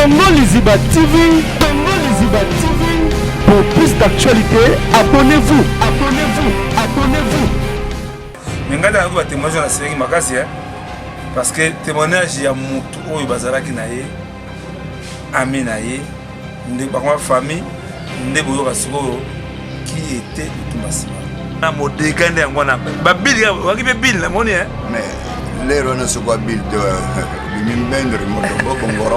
Congo Liziba TV, Congo Liziba TV. Pour plus d'actualités, abonnez-vous, abonnez-vous, abonnez-vous. Mais ngai nayoki ba témoignage na seleki makasi hein parce que témoignage ya mutu oyo bazalaki na ye ami na ye nde bakoma famille nde boyoka sikoyo qui était lutumba nsima na modega nde yango wana babili waki mpe bile namoni hein mais lero wana soko abile te bimi mbendre moto bokongoro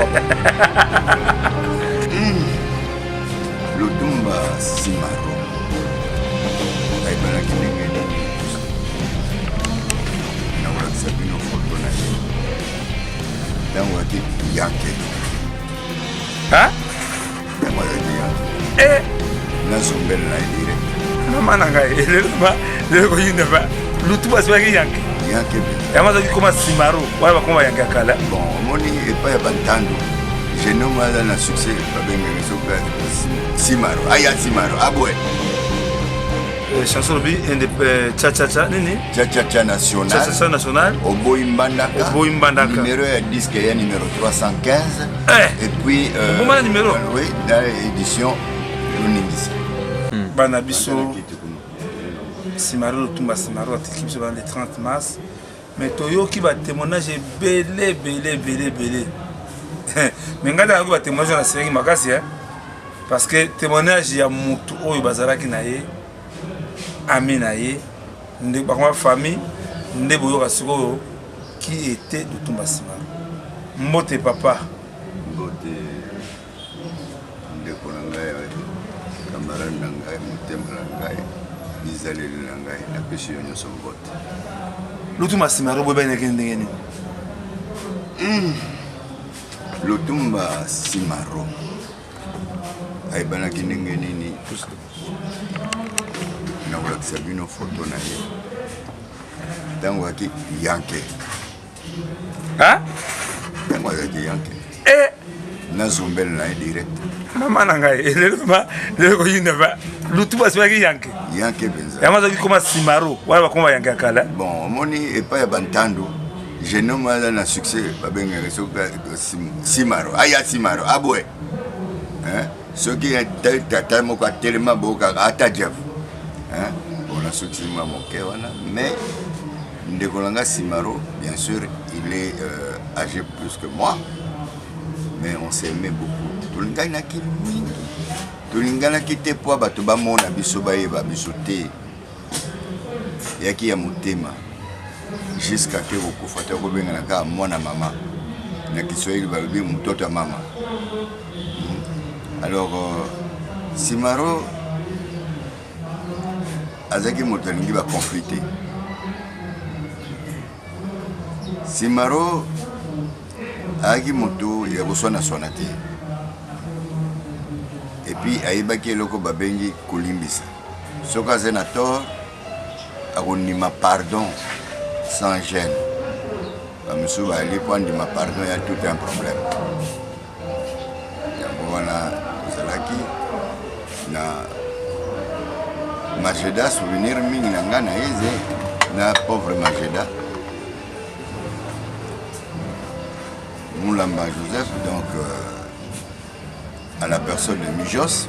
hmm. lutumba simaro ayebanaki ndenge nini nakolakisa bino foto na ye ntango ati yanke ntango azalaki yanke eh. nazombela na ye direct mama na ngai lelo lelo koyinda ba lutu bazwaki yanke yanke mpenza yango azalaki koma simaro wana bakoma yanke ya kala bon omoni epai ya bantando jeune homme aza na succès babengaka soki simaro aya simaro abwe euh, chanson lobi euh, chachacha nini chachacha national chachacha national oboyi mbandaka oboyi mbandaka numéro ya disque ya numéro 315 eh. et puis euh, obomana numéro oui na édition loningisa hmm. bana biso simaro lutumba simaro atiki biso bana le 30 mars mais toyoki ba témoignage ebele ebele ebele ebele mais ngai nayoki ba témoignage wana naselaki makasi hein parce que témoignage ya mutu oyo bazalaki na ye ami na ye nde bakoma famille nde boyoka sikoyo qui était lutumba simaro mbote papa mbote Ndeko na ngai, camarade na ngai, motema na ngai, bizaleli na ngai, napesi yo nyonso mbote. Lutumba Simaro boyebanaki ndenge nini? Hmm. Lutumba Simaro ayebanaki ndenge nini? Nakolakisa bino foto na ye ntango aki yanke Yango azalaki yanke. Eh. Nazombela na ye direct. Mama na ngai lelo ma lelo koyinda ba lutu bazwaki yanke. Yanke mpenza. Yango azalaki koma simaro wana bakoma yanke ya kala. Bon omoni epai ya bantando jeune homme aza na succès babengaka soki simaro aya simaro abwe soki tata moko atelema bokaka ata jeff bon nasukisi mwa moke wana mais Ndeko na nga Simaro, bien sûr, il est euh, âgé plus que moi, mais on s'aimait beaucoup. Tolinganaki mingi. Tolinganaki te mpo bato bamona biso bayeba biso te. Yaki ya motema jusqu'à ke kokufa te kobengana kaka mwana mama. Na Kiswahili balobi mtoto ya mama. Hmm. Alors euh, Simaro azalaki moto alingi ba conflit te simaro ayaki moto ya koswanaswana te epuis ayebaki eloko babengi kolimbisa soki aza na tort akondima pardon sans gêne bamosusu bayali mpo andima pardon ya tout un problème yango wana tozalaki na majeda souvenir mingi na ngai na ye ze na pauvre majeda mulamba joseph donc euh, à la personne de mijos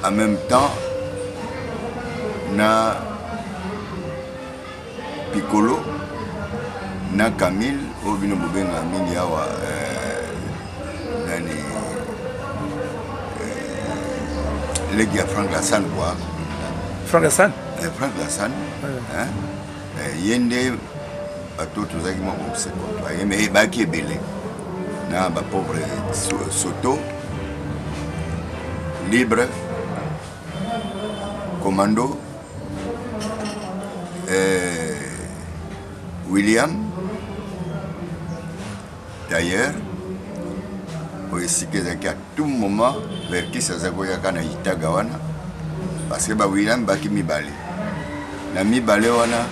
en même temps na Piccolo na Camille oyo bino bobengaka mingi awa euh, nani euh, leki ya Frank Lassan quoi. Frank Lassan? Eh, Frank Lassan. Hein? Eh, ye nde bato tozalaki mwa kosekotoye me bayaki ebele na bapauvre soto libre commando eh, William d'ailleurs oyo esika ezalaki à tout moment verkis aza koyaka na itaga wana parce que ba William baki mibale na mibale wana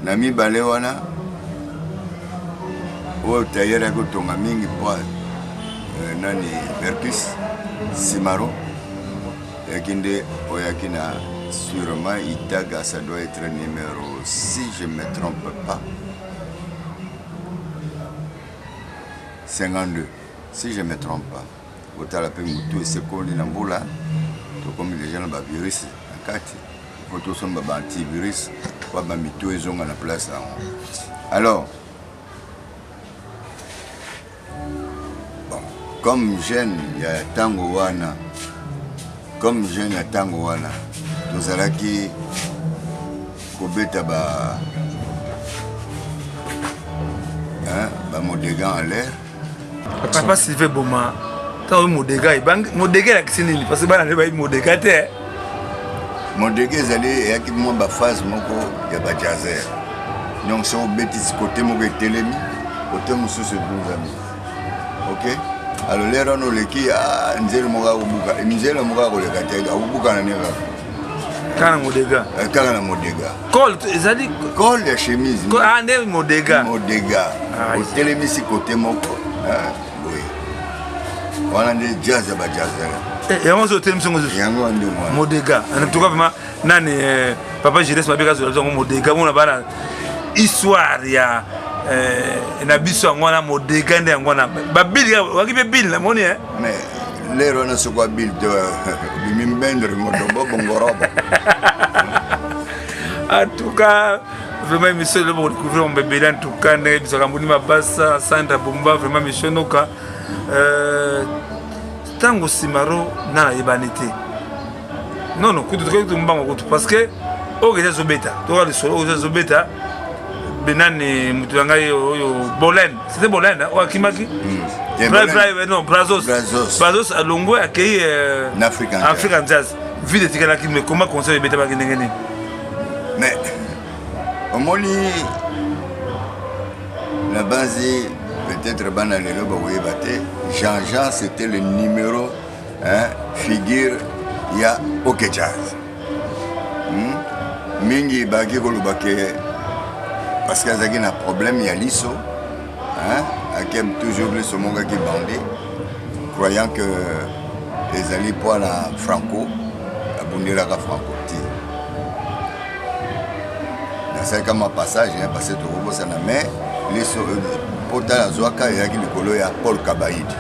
na mibale wana oyo tailleur ayaki kotonga mingi mpo euh, nani verkis simaro Yaki nde oyaki na sûrement Itaga ça doit être numéro si je me trompe pas. 52 si je me trompe pas. Otala mpe motu esekoli na mbula, tokomi deja na bavirus na kati, po tosomba ba antivirus po ba mitu ezonga na place yango. Alors bon, comme jeune ya ntango wana, comme jeune ya ntango wana tozalaki kobeta ba hein, ba modegan en l'air. Papa Sylvain Boma, ntango oyo modega ebangi, modega elakisi nini? Parce que bana nde bayebi modega te. Modega ezali eyaki mwa baphase moko ya bajazer, donc soki obetisi kote moko etelemi, kote mosusu ebunzami. Ok, alors lero wana oleki, ah, nzela moko akobuka, nzela moko akoleka te, akobukana ne kaka kaka na modega. Eh, kaka na modega. Col ezali col ya chemise. Ah, nde modega. Modega. Ah, otelemisi kote moko boye wana nde jazz ya bajazzer. Eh, yango ozo otelemisi yango yango wana nde wana modega. En tout cas vraiment nani eh, papa Jules Mabeka azola biso yango modega mona bana histoire ya eh, na biso yango wana modega nde yango wana babili waki mpe bile namoni eh. Mais lero wana soki abili te obimi mbendre moto bobongorobo. En tout cas vraiment émission lelo bokodécouvrir mambo ebele. En tout cas ndenge bisaka mbuni mabasa Sandra Bomba, vraiment mission noka ntango Simaro nana ayebani te. Non non, kutu tokoki mbango kutu parce que oyo eza ezobeta toka lisolo oyo eza ezobeta benani moto na ngai oyo Bolen, c'était Bolen oyo akimaki. Non, Brazos. Brazos alongwe akei African Jazz, vide etikalaki. Mais comment concert ebetamaki ndenge nini? Mais omoni na base peut-être bana lelo bakoyeba te, Jean Jean c'était le numéro hein, figure ya OK Jazz. Mingi baki koloba ke parce que azalaki na problème ya liso, hein, ake toujours liso moko aki bande, croyant que ezali mpo na Franco abundelaka Franco te. Nasalika mwa passage hein, parce que tokobosana, mais liso pota azwaka ezalaki likolo ya Paul Kabaidi.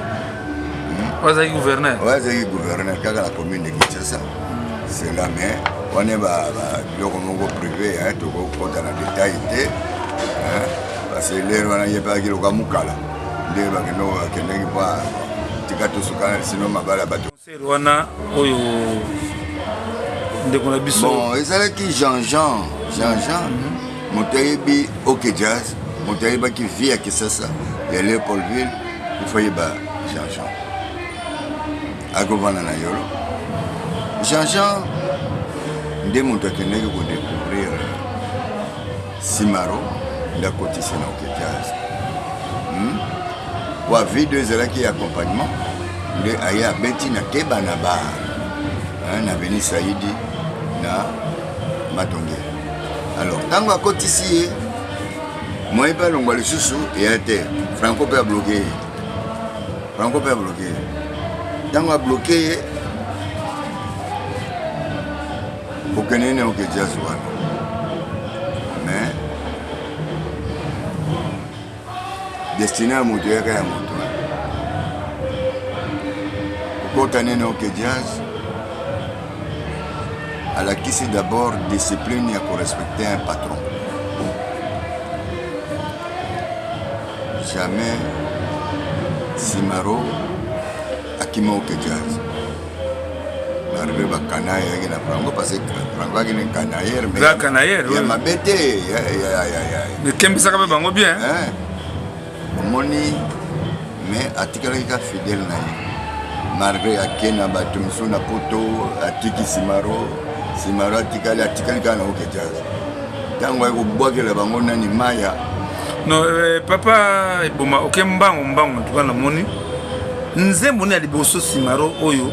Oyo azalaki gouverneur. Oyo azalaki gouverneur kaka na commune de Kinshasa. C'est là, mais wana biloko moko privé, tokokota na détail te, parce que lero wana ye mpe ayaki loka mokala nde bakendaki mpo tika tosukana sino mabala bato. Concert wana oyo ndeko na biso. Bon, ezalaki Jean Jean, Jean Jean moto ayebi OK Jazz, moto ayebaki vie ya Kisasa ya Léopoldville, il faut yeba Jean Jean akovanda na yolo. Jean Jean nde moto akendaki kodécouvrir Simaro, nde akotisi na OK Jazz. Po video ezalaki ya accompagnement, nde aye abeti na keba na bar na Beni Saidi na Matonge. Alors ntango akotisi ye, moye mpe alongwa lisusu eya te, Franco mpe abloke ye, Franco mpe abloke ye. Ntango abloke ye, okende nini OK Jazz wana, mais destine ya moto eyaka ya moto okota nini OK Jazz. Alakisi d'abord discipline ya korespecter un patron. Jamais Simaro akima OK Jazz malgré bakana eyaki na Franco, parce que Franco ayaki na canaillere. Mais canaillere ya mabe te. Ekembisaka mpe bango bien. Omoni, mais atikalaki ka fidèle na ye malgré ake na bato mosusu na poto, atiki Simaro. Simaro atikali, atikali kaka na OK Jazz ntango aye kobwakela bango nani maya. Non eh, papa Eboma, oke mbango mbango. Ntuka namoni nzembo nde ya liboso Simaro oyo,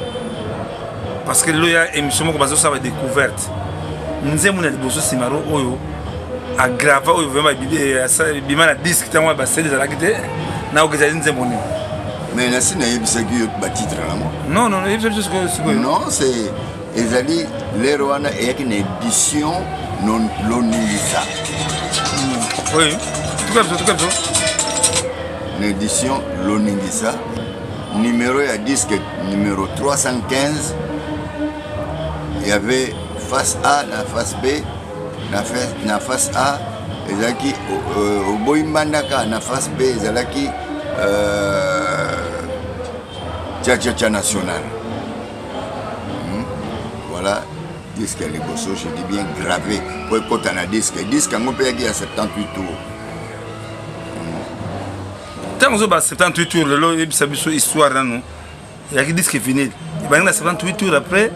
parce que lelo ya émission moko bazosala badécouverte, nzembo nde ya liboso Simaro oyo agrava, oyo vraiment ebima na disque ntango wana baseli ezalaki te na oyo, ezali nzembo nini? Mais nasi nayebisaki yo batitre nango. Non non, yebisa biso sikoyo sikoyo. Non, c'est ezali lero wana eyaki na édition Loningisa. Oui, tuka biso, tuka biso. na édition Loningisa, numéro ya disque numéro 315. Il y avait face A na face B. Na face A ezalaki oboyi mbandaka, na face B ezalaki Tcha Tcha Tcha National. Voilà disque ya liboso, je dis bien gravé po ekota na disque. Disque yango mpe yaki ya 78 tours. Ntango ozoba 78 tours, lelo oyebisa biso histoire nanu. Eyaki disque vinyle, ebandi na 78 tours, après?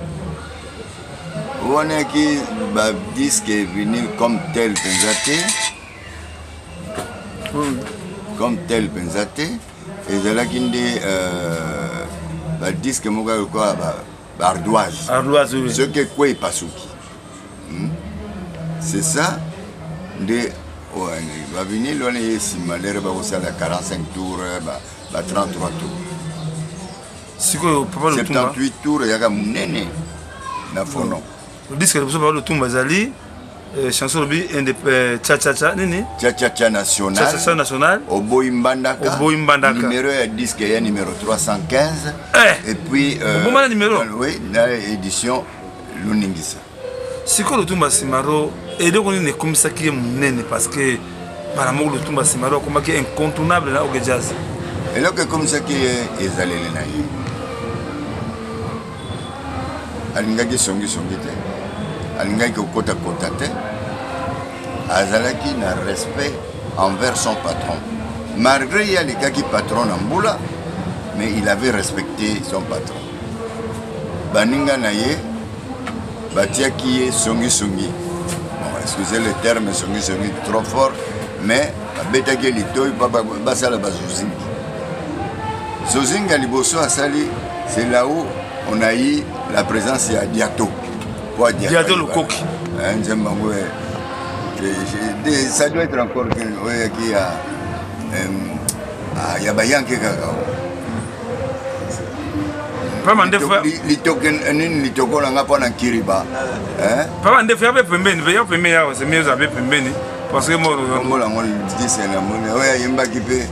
Wana yaki badisque vinyle comme tel mpenza te, comme tel mpenza te. Ezalaki nde badisque moko lokola baardoise. Ardoise, oui. Soki ekwei, epasuki. C'est ça nde bavinyle wana ye nsima lere bakosala 45 tours, ba 33 tours. Sikoyo, papa Lutumba, 78 tours eyaka monene na phono. Disque liboso, papa Lutumba, ezali chanson olobi Cha Cha Cha nini? Cha Cha Cha National. Cha Cha Cha National. Oboyi Mbandaka. Oboyi Mbandaka. Numéro ya disque ya numéro 315. Eh! Et puis Oboma na numéro? Oui, na édition Luningisa. Sikoyo, Lutumba Simaro, eloko nini ekomisaki ye monene? Parce que mbala moko Lutumba Simaro akomaki incontournable na OK Jazz. Eloko ekomisaki ye, ezaleli na ye. Alingaki songisongi te, alingaki kokotakota te, azalaki na respect envers son patron. Malgré ye alekaki patron na mbula, mais il avait respecté son patron. Baninga na ye batiaki ye songisongi, bon, excusez le terme songisongi trop fort, mais babetaki ye litoi mpo basala bazozingi. Zozingi ya liboso asali, c'est là où on a eu la présence ya Diato. Po Diato Lukoki. Nzembo yango, ça doit être encore oyo yaki ya bayanke kaka. Papa Ndefu. Litoke nini, litoko na nga mpo na nkiriba. Papa Ndefu, ya mpe pembeni mpe ya pembeni awa, c'est mieux abe pembeni parce que mo kombola yango dise na moni oyo ayembaki mpe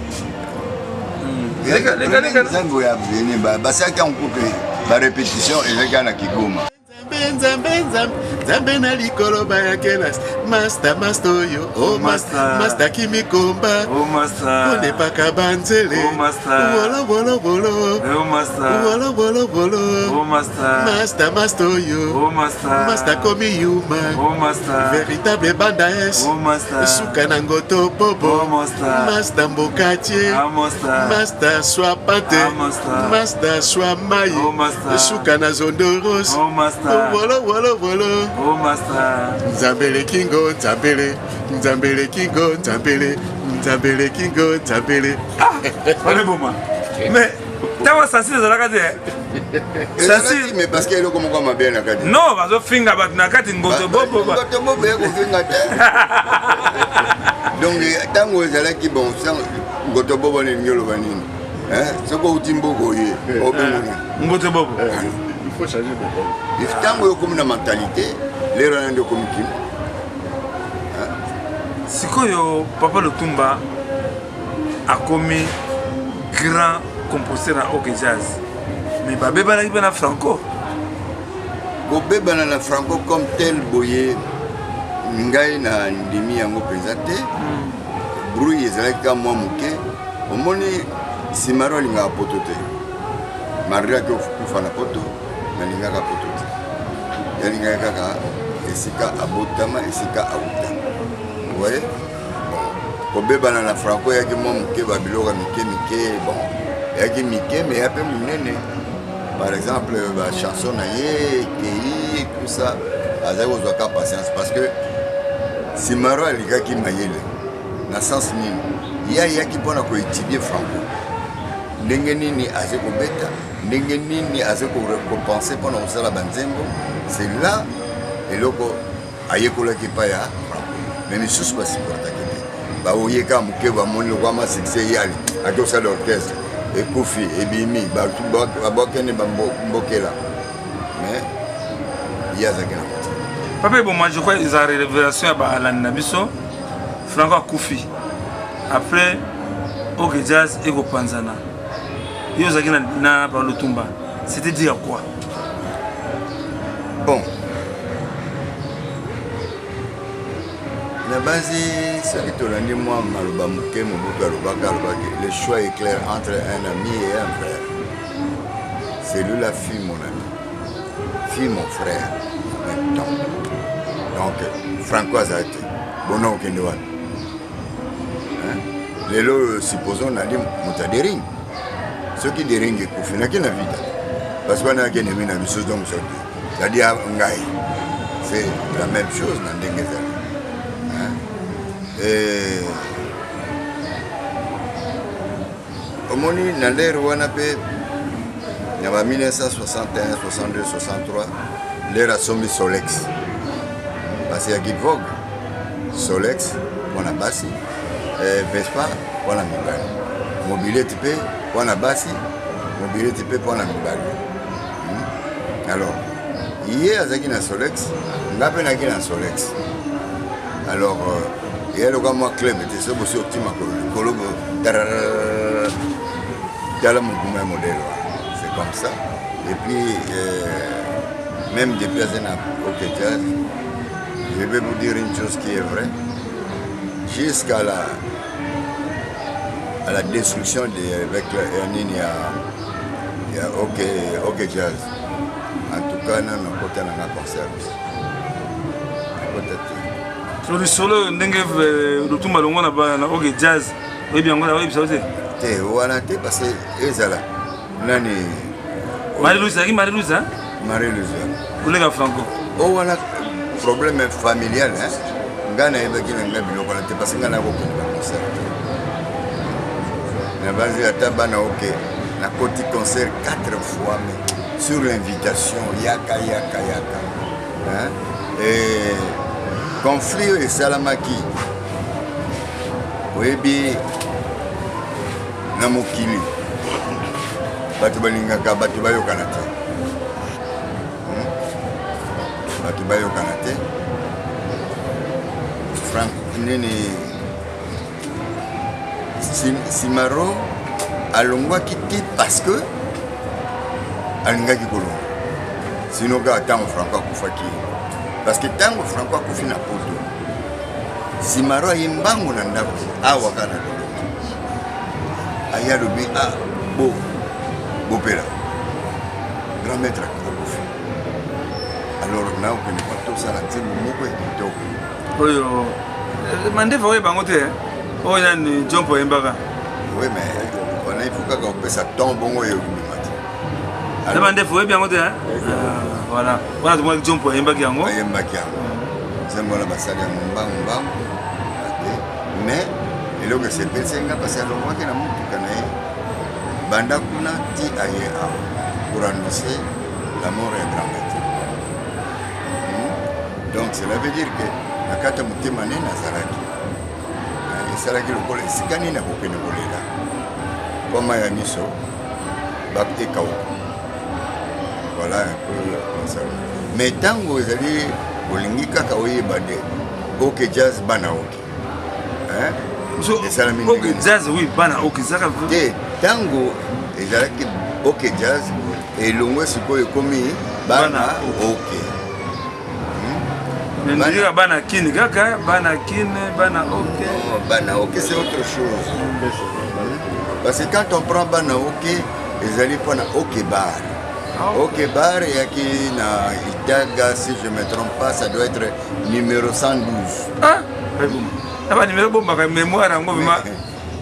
nzambe oyo aveni. Basalaki yango kupe barépétition ezalaki kaka na Kigoma. Nzambe, Nzambe, Nzambe, Nzambe na likolo bayakelas master, master oyo o master. Master kimikomba. Oh master. Konepaka banzele. Oh, master. Wolo wolo wolo. Oh master. Wolo wolo wolo. Oh master. Master, master oyo. Oh master. Master komi yuma. Oh master. Véritable banda es. Oh master. Suka na ngoto bobo. Oh, master. Master mbokatie. Ah, master. Master swa pante. Ah, master. Master swa mai. Oh, master. Suka na zondoros. Oh master. Wolo wolo wolo. Oh master. Nzambele kingo nzambele, nzambele kingo nzambele, nzambele kingo nzambele. Fale boma. Mais ntango sansi ezalaka te. Ezalaki, mais parce que eloko moko ya mabe na kati. Non, bazofinga bato na kati, ngoto bobo. Ngoto bobo ya kofinga te. Donc ntango ezalaki bon, ngoto bobo nelingi oloba nini? Soki outi mboka oye, obengo nini? Ngoto bobo. Il faut changer de rôle. Ntango oyo okomi na mentalité lero wana nde okomi kima. Sikoyo, papa Lutumba akomi grand compositeur na OK Jazz, mais babebanaki mpe na Franco. Kobebana na Franco comme tel boye, ngai na ndimi yango mpenza te. Bruit ezalaki ka mwa moke. Omoni, Simaro alingaka poto te, malgré ake okufa na poto. Nalingaka poto te, yalingaki kaka esika abotama, esika auta. Voye, bon, kobebana na Franco eyaki mwa moke, babiloko ya mike mike. Bon, eyaki mike, mais ya mpe monene. Par exemple bachanson na ye ekei, tout ça, azali kozwaka patience parce que Simaro alikaki mayele. Na sens nini? Ye ayaki mpona koétudier Franco, ndenge nini aza kobeta, ndenge nini aza korécompense mpona kosala banzembo. C'est là eloko ayekolaki epai ya Franco. Mais misusu basupportaki te, baoyeka moke, bamoni lokwa ma succès yali, ake kosala orchestre, ekufi, ebimi, babwakende bambokela. Mais ye azalaki na koti. Papa Eboma, je crois eza révélation ya balandi na biso. Franco akufi, après. Ok Jazz ekopanzana. Yo ozalaki na, na Balutumba. C'était dire quoi? Bon. Nabanzi soki tolandi mwa maloba moke Mobutu alobaka, alobaki le choix est clair entre un ami et un frère. Celui-là fut mon ami, fut mon frère en même temps. Donc Franco azali te, bona okende wapi? Lelo oyo supposons nali moto ya dering, soki dering ekufi nake na vida parce que wana yaki ennemi na biso, donc c'est-à-dire ngai c'est la même chose na ndenge ezali. Omoni na lere wana mpe na ba 1961 62 63 lere asombi Solex parce yaki vogue Solex mpona basi, Vespa mpona mibali, mobilete mpe mpona basi, mobilete mpe mpona mibali. Alors ye azalaki na Solex, nga mpe nayaki na Solex. Alors eya lokola mwa club te, so bosi oti makolo likolo tala mokuma ya modèle wana, c'est comme ça. Et puis même depuis aza na Ok Jazz, je vais vous dire une chose qui est vraie, jusqu'à la destruction de, avec nini ya Ok Jazz. En tout cas nano nakota nanga concert nakota te. So lisolo ndenge Lutumba longo na Ok Jazz, oyebi yango, oyebisa yo te? Te, wana te, parce que ezala nani? Marie Louise, azalaki Marie Louise, hein? Marie Louise. Koleka Franco. O wana problème familial, hein? Ngai nayebaki na ngai biloko wana te, parce que ngai nakokende ba concert te. Nabanzi ata bana oke nakoti concert 4 fois, mais sur l'invitation, yaka yaka yaka, hein? Et conflit oyo esalamaki, oyebi na mokili bato balingaka bato bayokana te, bato bayokana te. Frank nini, Simaro alongwaki te parce que alingaki kolongwa, sino kaka ntango Franco akufaki, parce que ntango Franco akufi na Poto, Simaro aye mbangu na ndako awa kaka na Dodoma, aye alobi: "Ah, bo bopela grand maître akufi, alors naokende kwa tosala nzembo moko ya kitoko." Oyo mandefa oyo bango te, oyo nani Jompo oyembaka. Oui, mais wana il faut kaka opesa ton bongo oyo ekobima te. Na mandefa oyebi yango te? Voilà, wana tomonaki Jompo ayembaki yango. Ayembaki yango, nzembo wana basali yango mbangu mbangu ate, mais eloko esepelisi nga parce alongwaki na motuka na ye banda kuna ti aye awa pour annoncer la mort ya grand maître. Donc cela veut dire que na kati ya motema nde nazalaki, esalaki lokola esika nini akokende kolela mpo mai ya miso ekauka. Voilà un peu ça. Mais ntango ezali olingi kaka oyeba de Ok Jazz bana ok esalami. Ok Jazz, oui, bana ok ezalaka te. Ntango ezalaki Ok Jazz elongwe, sikoyo ekomi bana ok. Ndika bana Kini, kaka bana Kini, bana ok. Bana ok, c'est autre chose, parce que quand on prend bana ok, ezali mpona Ok Bar. Ok Bar eyaki na Itaga, si je me trompe pas, ça doit être numéro 112. Ah, na banuméro bombaka mémoire yango vraiment.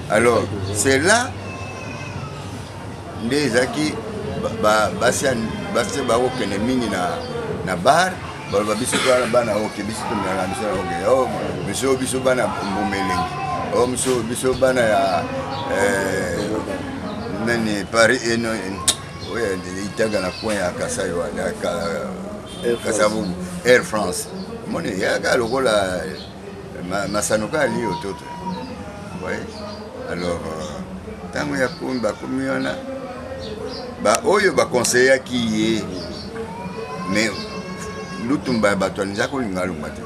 Alors c'est là nde ezalaki basi basi bakokende mingi na bar, baloba: "Biso towana bana ok, biso tomelaka biso na ok, oh, biso biso bana mbuma elengi, oh, biso biso bana ya nani Paris, oyo Itaga na coin ya Kasai wana, Kasavubu, Air France." Moni yaka lokola masano kaka li ototo. Ouais. Alors ntango ya komi bakomi wana, baoyo bakonseyaki ye, mais Lutumba ya bato alingi kolinga alongwa te,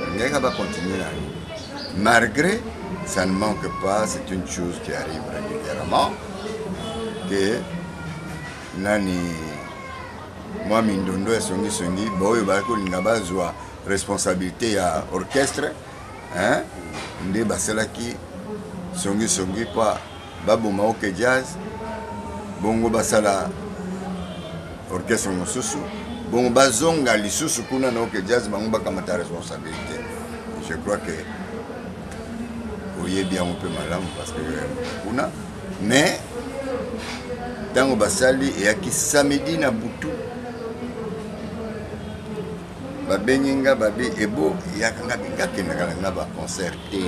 alingaki bakontinue na ye. Malgré, ça ne manque pas, c'est une chose qui arrive régulièrement, que nani mwa mindondo ya songisongi baoyo bazali kolinga bazwa responsabilité ya orchestre hein, nde basalaki songisongi mpo baboma oke jazz bongo basala orchestre mosusu bongo bazonga lisusu kuna na oke jazz bango bakamata responsabilité. Je crois que oyebi yango mpe malamu parce que kuna. Mais ntango basali, eyaki samedi na butu, babengi nga, babi ebo yaka. Nga binga akendaka na nga baconcert te.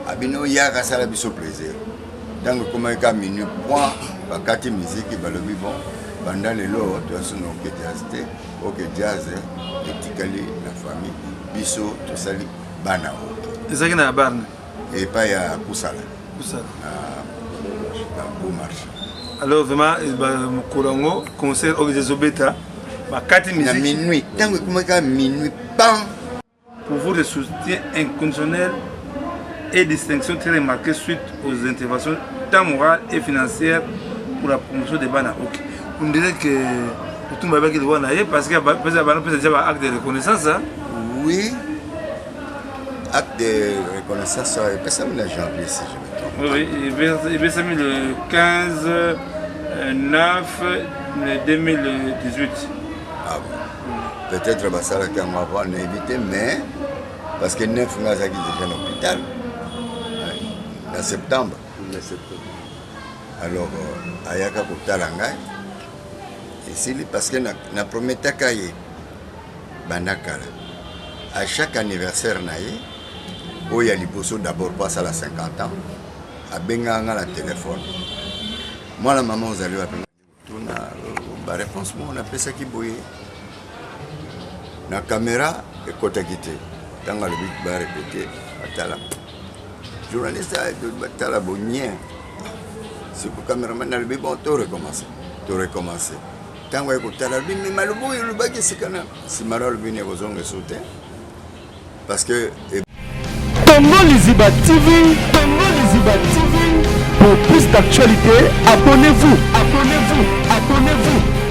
Abino yaka, asala biso plaisir. Ntango ekomaki ka minuit point, bakati miziki, balobi: "Bon, banda lelo toyaso na OK Jazz te. OK Jazz etikali na famille, biso tosali bana OK." Ezalaki na barne? Epai ya Kusala. Kusala. Na Beau Marché. Alors vraiment, mokolo yango concert oyo ezobeta, bakati na musique. Minuit, ntango ekomaki ka minuit pan. Pour votre soutien inconditionnel et distinction très remarquée suite aux interventions tant morales et financières pour la promotion des bana OK. On dirait que Lutumba ayebaki liwa na ye parce que bana pesa déjà ba acte de reconnaissance, hein? Oui, acte de reconnaissance epesami na janvier, si je me trompe. Oui, epesami le 15 9 2018. Ah bon, peut-être basalaki yango avant, nayebi te. Mais parce que 9 nga azalaki déjà na hôpital na septembre. Alors ayaka kotala ngai esili parce que na prometaka ye banda kala, à chaque anniversaire na ye oyo ya liboso d'abord po asala 50 ans, abengaka nga na telefone: "Mwana mama, ozali wapi?" Tuna baréponse moko napesaki boye na caméra ekɔtaki te. Ntango alobi barépéter, atala journaliste, batala bonie siko caméraman, nalobi: "Bon, to recommence, to recommence." Ntango aye kotala, alobi: "Me maloba oyo olobaki esika na nsima." Alobi ne kozonga esu te parce que Congo Liziba TV, Congo Liziba TV. Pour plus d'actualités, abonnez-vous, abonnez-vous, abonnez-vous.